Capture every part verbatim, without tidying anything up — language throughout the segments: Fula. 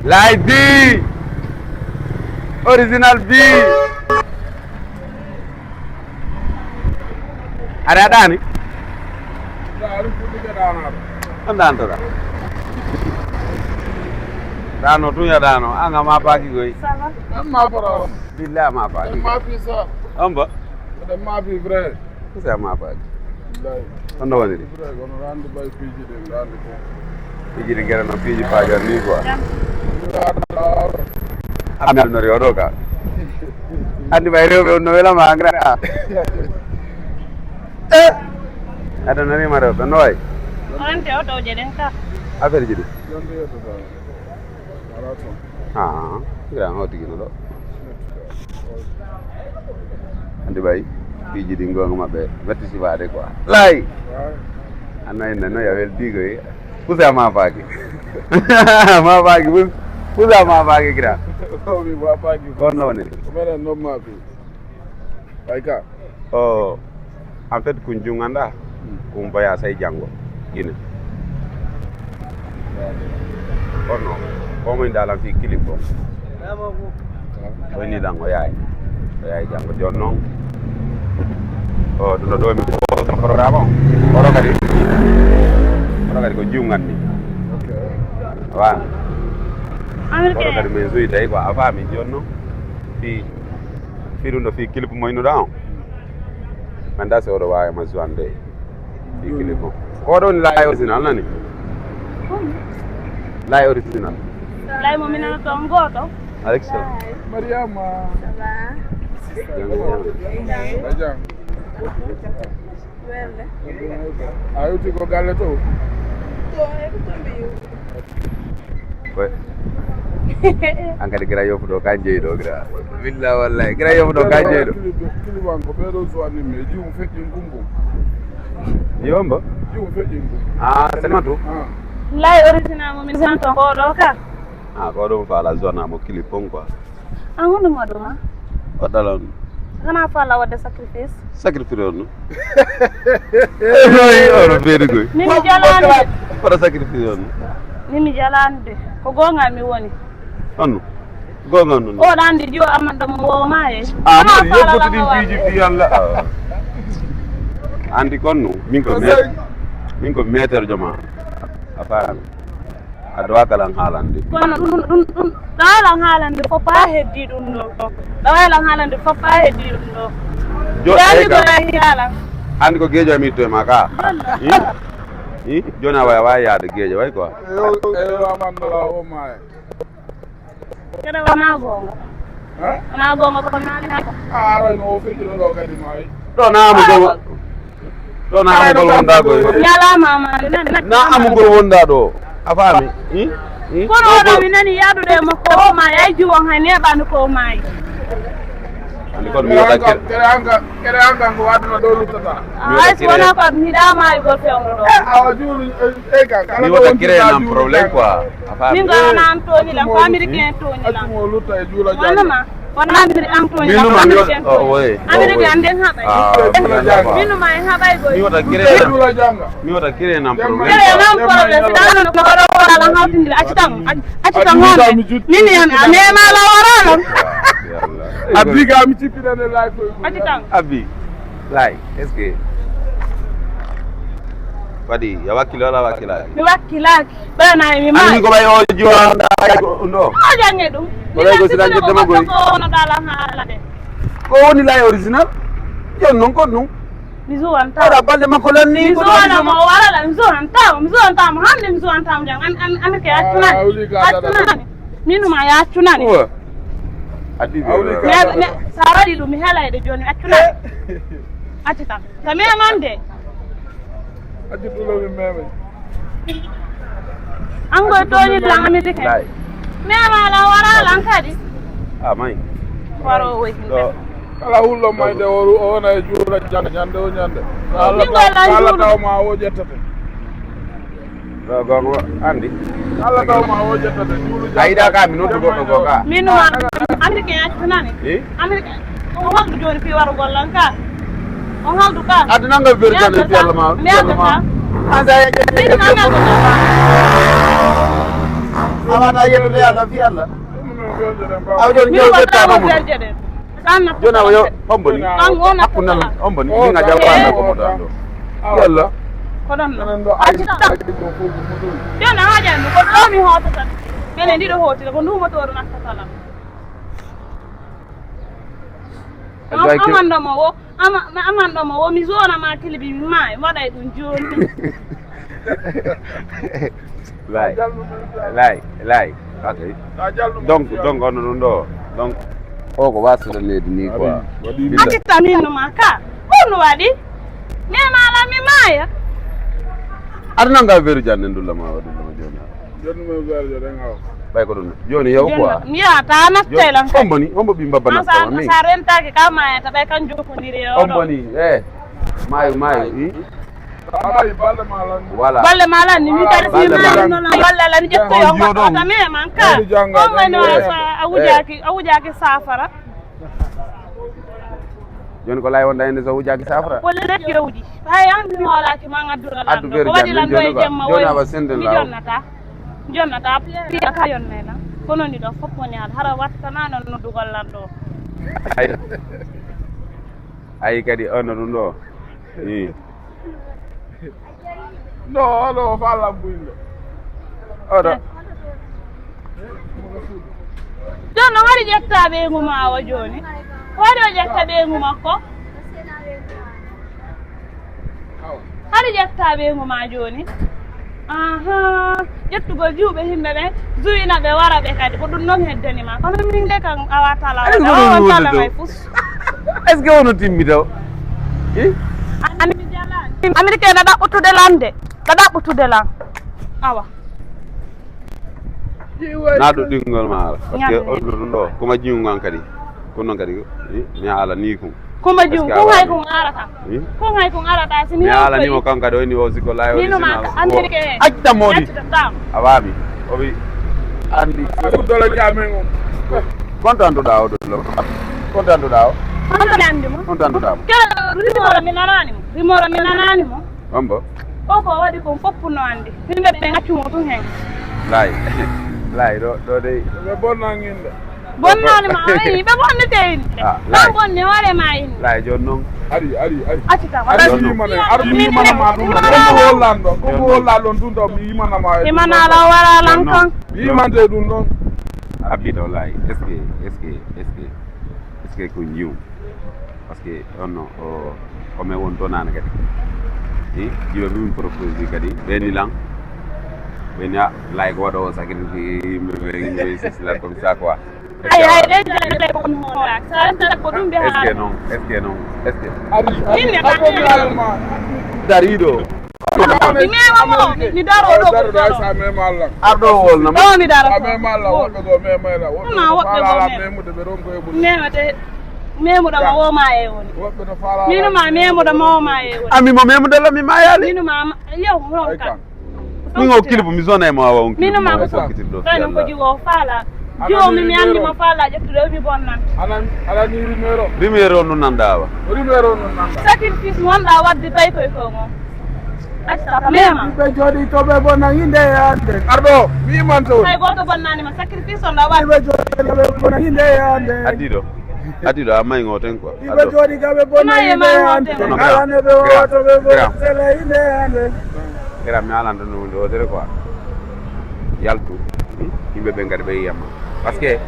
Laay bi. Original bi. Aɗa ɗaani? Ɗaani fuɗɗike ɗaanaade. On ɗaantoɗa? Ɗaano tun ya ɗaano. An a maapaaki koy. Ça va? An maaparaa on. Billaa a maapaaki. An maapii sa. On ba? Eɗen maapii vrai. Ko si a maapaaki. Billahi. Honno woniri? Vrai, kono rande bay piiji ɗin, rande ko. Piiji ɗin kene no piiji paajan ni quoi. Ami alnori oɗo ka. Andi bay rewɓe on no welama engrais a. Eh! Aɗa nanima rewɓe no wayi? Onte o ɗo jeɗen ka. Affaire ji ɗi. Yonde yonde ba. Ala ton. Ah, kira no tigi no ɗo. Andi bay piiji ɗi gonga maɓɓe metti sifaade quoi. Lay. Anno en no ya wel digo e. Pusa ma faaki. Ma faaki pus. Pusa ma faaki kira. Ko mi ma faaki. Ko no ne? Ko menen non ma fi. Ay ka. Oh, en fait, kun junganda, kun baya sai jango. Gine. Kono, ko mo inda lan fi clip o. O ni lan o yaay. O yaay jango jon non. O ɗum ɗo mi ko programme o. Oro kadi. Oro kadi ko jungandi. Wa. Oro kadi men zui dai ko a fami jon non. Fi Fii ɗum ɗo fii clip mo innuɗaa on. Mi anndaa si oɗo waawi ma joinde fii clip o. Ko oɗo woni Laye original nani? Laye original. Laye mo mi nana toon gooto. Alexa. Mariama. Ça va? Jam, jam. Ba jam. Welde. A yewti ko galle to? To, e ko to mbiyu. Koy. An kadi gira yofu ɗo ka jeyi ɗo gira. Billa wallahi gira yofu ɗo ka jeyi ɗo. Kiliban ko ɓeɗo suwani me jiwum feƴƴin kumbo. Yombo. Jiwum feƴƴin kumbo. Ah, c'est ma tout. Ah. Laye original mo min santo ko ɗo ka. Ah, ko ɗum fa la zone mo clip on quoi. An honɗum waɗuma? O ɗalan. Kana fala waɗde sacrifice? Sacrifice on no? Oɗo beeɗi koy. Mimi jalaani de. Waɗa sacrifice on no? Mimi jalaani de. Ko goonga mi woni. Honno? Goonga non. Oɗo anndi jiwo amanta mo woma e. Ah, mo yebbutu ɗin piiji fi yalla. Anndi kon no? Min ko met-, min ko maître joma. A faami? Aɗa wawi lan haalande. Kono ɗum, ɗum, ɗum, ɗawalan haalande fof pa heddi ɗum ɗo. Ɗawalan haalande fof pa heddi ɗum ɗo. Jo-, Dani ega. Ko rahi haala. Andi ko geejo mi to ma ka. Walla. Hi? Hi? Jona waya waya yaade geejo way quoi. Eyo, eyo, amanda la o maya. Kede wona gonga. Wona gonga ko naali haka. Ara no fekki ɗo kadi maayi. Ɗo na amu gol. Ɗo na amu gol wonda ɗo. Ñalama ma nan. Na amu gol wonda ɗo. A faami? Hi? Hi? Kono oɗo mi nani yadude mo ko o ma yay jiwon hay neɓani ko o maayi. Andi kon mi wata kere. Kere anga, kere anga ko waduna ɗo luttata. Ay si wona ko mi da maayi gol fewndo ɗo. Awa juulu. Mi wota créer nan problème quoi. A faami? Min ko ana am tooñi lan, ko américain tooñi lan. Wonama, wona américain am tooñi lan, ko américain. Oh, oui. Américain ande haɓay. Ah, minuma en haɓay goy. Mi wota créer nan, mi wota créer nan problème. Créer nan problème, si dano no ko wala hawtindira, acci tan, acci tan honde. Min yan a mema la wara lan. Abdi ga mi tippirane la ko. Acci tan. Abi. Lay, est-ce que waɗi a wakkili wala wakkilaaki? Mi wakkilaaki. Ɓeena e mi ani maayi. Min ko ɓay o jiwa ay ko ɗum ɗo. O jange ɗum. Ko lay ko silan jedde ma goy. Ko ono dala haala de. Ko woni lay original? Jon non ko ɗum. Mi zuwanta. Oɗa balɗe makko lan ni. Mi zuwana mo wara la, mi zuwanta mo, mi zuwanta mo hande, mi zuwanta mo jang. An, an, an ke accu nani. Accu nani. Minuma ya accu nani. Uwa. Addi be. Awli ka. Ne, ne, sa waɗi ɗum mi helayde joni accu nani. Accu tan. Ka memande. Addi tulo mi meme. Ango tooñi lan américain. Lay. Mema la wara lan kadi. A may. Waro woy. Ɗo. Kala hulɗo mayde o, o wona e juula jannde, ñande o ñande. Ɓingol lan Allah juulu. Taw ma o ƴettete. Ɗo gongo andi. Allah taw ma o ƴettete juulu jannde. A yiɗa ka mi noddu goɗɗo go ka. Min ma américain accu nani. Eh? Américain. Ko waktu joni fi warugol lan ka. On haldu ka. Aduna ngal berkane fi Allah ma. Fi Allah ma. Anda ya. Min ma ngal. Awata yettude Allah fi Allah. Aw joni joni ƴetta mo. Joni awa yo hombo ni? Hakkunde Allah hombo ni? Ni nga jam bana ko mo dan do. Yalla. Ko dan no. Joni haja mi ko do mi hota tan. Mene ndi do hoti ko ndu mo to do nakka tan. Amando mo wo. Ama, ma amanɗo mo wo mi zona ma kilibi mi maayi waɗay ɗum jooni. Lay, lay, lay. Ok. Donc, donc on ɗum ɗo. Donc o ko wasata nedi ni quoi. Accitta min no ma ka. Ɗum no waɗi? Nema ala mi maaya. Aɗa nanga veru jande ndulla ma waɗi ɗum jooni. Ɓay ko ɗum joni yaw quoi. Mi yata nattay lan. Hombo ni hombo ɓi mbabba nattama min. Sa rentaki ka mayata ɓay kan jokkodiri e oɗo. Hombo ni e mayo mayo i. Voilà. Balle ma lan ni mi kadi si mayo no lan balle lan ƴetto yo ko tame man ka. Hombo no sa a wujaki a wujaki safara. Joni ko lay wonda hende so wujaki safara. Ko lekki o wuji. Hay an mi hoolaki ma ngadduɗo lan. Addu ko waɗi lan ɗo e jemma joni awa senden mi law. Jonnata jonnata piya ka yonnay lan. Kono ni ɗo fof woni haala hara wattana non noddugol lan ɗo. Ayi kadi ono ɗum ɗo. I. No oɗo o fa labbuyɗo. Oɗo. Ɗon no hari ƴetta ɓeyngu ma awa jooni. Waɗi o ƴetta ɓeyngu makko. Hari ƴetta ɓeyngu ma jooni. Aha. Ƴettugol juuɓe yimɓe ɓe. Zuyina ɓe wara ɓe kadi. Ko ɗum noon heddani ma. Kono min de kan awa tala. Ay, ko ɗum wonde ɗo? Hay fus. Est-ce que ono timmi taw? I? Américain na ɗaɓɓutude lan de. Na ɗaɓɓutude lan. Awa. Na ɗo ɗingol ma ala. Parce que on ɗo ɗum ɗo. Kuma jiwu ngan kadi. Ko noon kadi mi ala ni kum. Kuma jiwu ko hay ko arata. Ko hay ko arata si mi ala ni mo kan kadi o ni o siko layo ni ma. Amerique. Acca modi. A wami. O wi andi. Ko dola jamen on. Kontantuɗa o ɗo. Kontantuɗa o. Kontantuɗa mo. Kala rimoro mi nanani mo. Rimoro mi nanani mo. Hombo? O ko waɗi kon fof no anndi. Yimɓe ɓe ngaccu mo tun heen. Lay. Lay ɗo ɗo dey. Ɓe bonnani innde. Bonnani ma ayi ɓe bonnete innde. Ah, ma lay. Bonni hoore ma innde. Lay jooni noon. Ari ari ari. Acci kam. Ari yimana ari yimana ma ɗum ko hollan ɗon ko hollan ɗon ɗum ɗo mi yimana ma. Yimana la wara lan kan. Yimante ɗum ɗon. Abbi ɗo lay est-ce que est-ce que est-ce que est-ce que ko ñiw? Parce que on no o ko men woni to nana kadi. I jiwa min propose kadi ɓeni lan ɓeni a lay ko waɗo sacrifice yimɓe ɓe yimɓe sisla comme ça quoi. Ay ay ɗen jare ko ɗum hoora sa rentata ko ɗum ɓe est-ce que haala. Non est-ce que non est-ce que Inne ka dariɗo mi mema mo mi daro ɗo ko daro. Arɗo wol nama. Ɗo mi dara. Mema Allah woɓɓe go mema ela woɓɓe. Na woɓɓe go mema. Memate memuɗo ma woma e woni. Woɓɓe no fala. Minu ma memuɗo ma woma e woni. Ami mo memuɗo la mi mayali. Minu ma yow ronka. Min o kilibu mi zona e mo awa on kilibu. Minu ma ko fokkitir ɗo. Ɗan ko jiwo fala. Jiwo mi mi andi mo fala ƴettude mi bonnan. Anan anan ni rimero. Rimero no nanda awa. Rimero no nanda. Sacrifice mo wonɗa wadde tawi koye ko mo. Acca mema. Ɓe jooɗi to ɓe bona hinde e hande. Arɗo wiman to. Hay goto bonnani ma sacrifice on ɗa waɗi. Ɓe jooɗi to ɓe bona hinde e hande. Addiɗo addiɗo a mayi ngoten quoi. Iɓe jooɗi ka ɓe bona hinde e hande. Alane ɓe woto ɓe bona sele hinde e hande. Ira mi alanta no hunde wotere quoi. Yaltu yimɓe ɓen kadi ɓe yiyamma parce que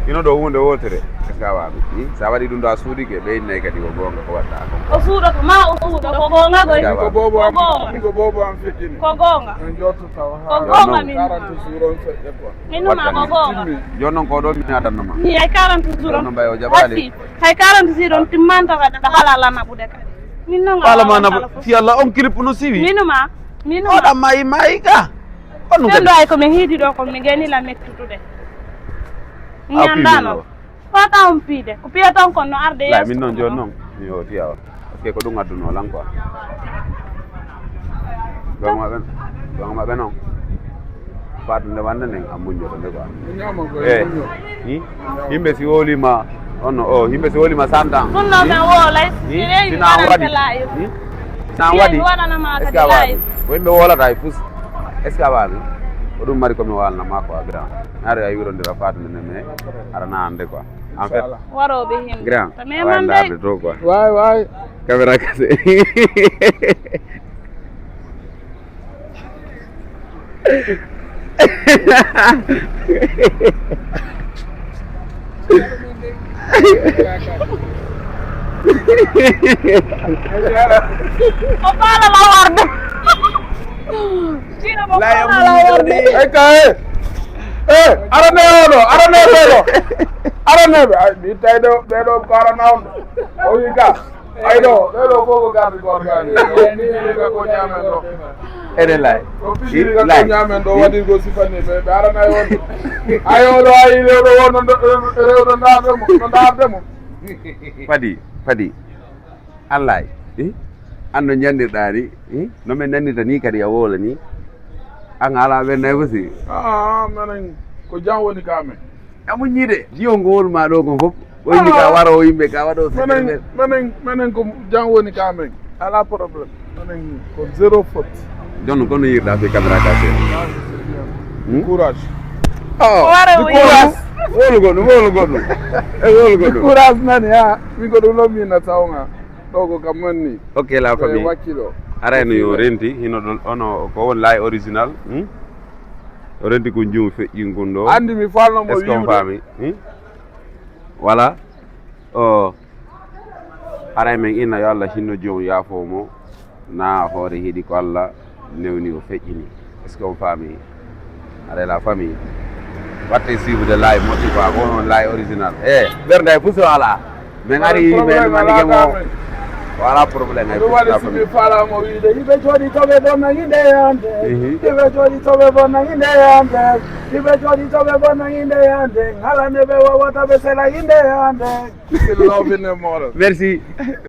ino ɗo hunde wotere. Est-ce que a wami? Sa waɗi ɗum ɗo a suuɗike ɓe innay kadi ko gonga ko waɗɗa. O suuɗoto ma o suuɗo ko gonga goy. Ko bobo am feƴƴini ko gonga. En jotto tawa ha ko gonga min. Quarante jours on feƴƴe quoi. Min numa ko gonga. Joni noon ko ɗo mi adanno ma mi ay quarante jours on. Ɗo mbayo jaɓali. Hay quarante jours on timmanta kadi ɗa hala lana ɓude kadi. Min noon wala ma nabo si Allah on clip no siwi. Minuma minuma oɗa mayi mayi ka. Honno kadi? Ɗo ay ko min hiidi ɗo ko mi gani la mettutude. Mi anndaano. Fata on piide ko piya ton kon no arde yeeso. Min noon jooni noon mi hooti awa parce que ko ɗum adduno lan quoi. Ɗon maɓɓe ɗon maɓɓe noon. Fatude wande nden a muññoto nde quoi. E yimɓe si wolima onno o yimɓe si wolima santan ɗum ɗo men wolay. Sina waɗi sina waɗi est ce que a waɗi ko yimɓe wolata e fus est ce que a waɗi. Ko ɗum mari ko mi waalna ma quoi, grand. Hari a wirondira faade nde, mais aɗa na annde quoi. En fait, Warooɓe heen. Grand, To a meman waawi de. Ndaarde to quoi. Waay waay. Caméra kase. Ko faala lawarde. Jiɗo ko faala lawarde. Ey ka e. E, arane oɗo, arane ɓeɗo. Arane ɓe, ay, mi tawi ɗo, ɓeɗo ko arana on. O wi ka. Ay ɗo, ɓeɗo fof ko garde corps ka ni. Ni ni ka ko ñamen ɗo. Ene lay. Ko fijiri ka ko ñamen ɗo waɗi ko sifani ɓe, ɓe arana e on. Ay oɗo, ay rewɗo won no rewɗo ndaarde mo, no ndaarde mo. Fadi, fadi. Allay. Eh? An no ñannirɗaa ni. Eh? No men nannirta ni kadi a woola ni. An ala ɓen nay aussi. Ah, menen ko jam woni ka men. A muññiide. Jiyo ngo won ma ɗo kon fof. O yimɓe ka waro, o yimɓe ka waɗo. Menen, menen, menen ko jam woni ka men. Ala problème. Menen ko zéro faute. Jonno kono yirɗa fi caméra ka se. Hmm? Courage. Oh, Wara du o courage. Wolu goɗɗum, wolu goɗɗum. E wolu goɗɗum. Courage nani ha. Min ko ɗum ɗo min na tawnga. Ɗo ko kam manni. Ok, la Ko e famille. Wakkilo. Arayno yo renti, hino ɗon, ono ko won lay original. Hmm? O renti ko jum feƴƴin gun ɗo. Andi mi falno mo Est-ce qu'on wiwde. Faami? Hmm? Voilà. O haray men inna yo Allah hinno joom yaafo mo. Na hoore hiɗi ko Allah newni o feƴƴini. Est-ce qu'on faami? Haray la famille. Watte suivre de lay moƴƴi quoi, ko on lay original. Eh, ɓernde e puso ala. Men ari men manike mo. Wala problème ay Ɗum waɗi la si mi famille. Falamo wiide yiɓe jooɗi toɓe ɗon nangi nde yande. Mhm. Yiɓe jooɗi toɓe ɗon nangi nde yande. Yiɓe jooɗi toɓe ɗon nangi nde yande. Ngalande ɓe wawata ɓe sela inde yande. Lovine moral. Merci.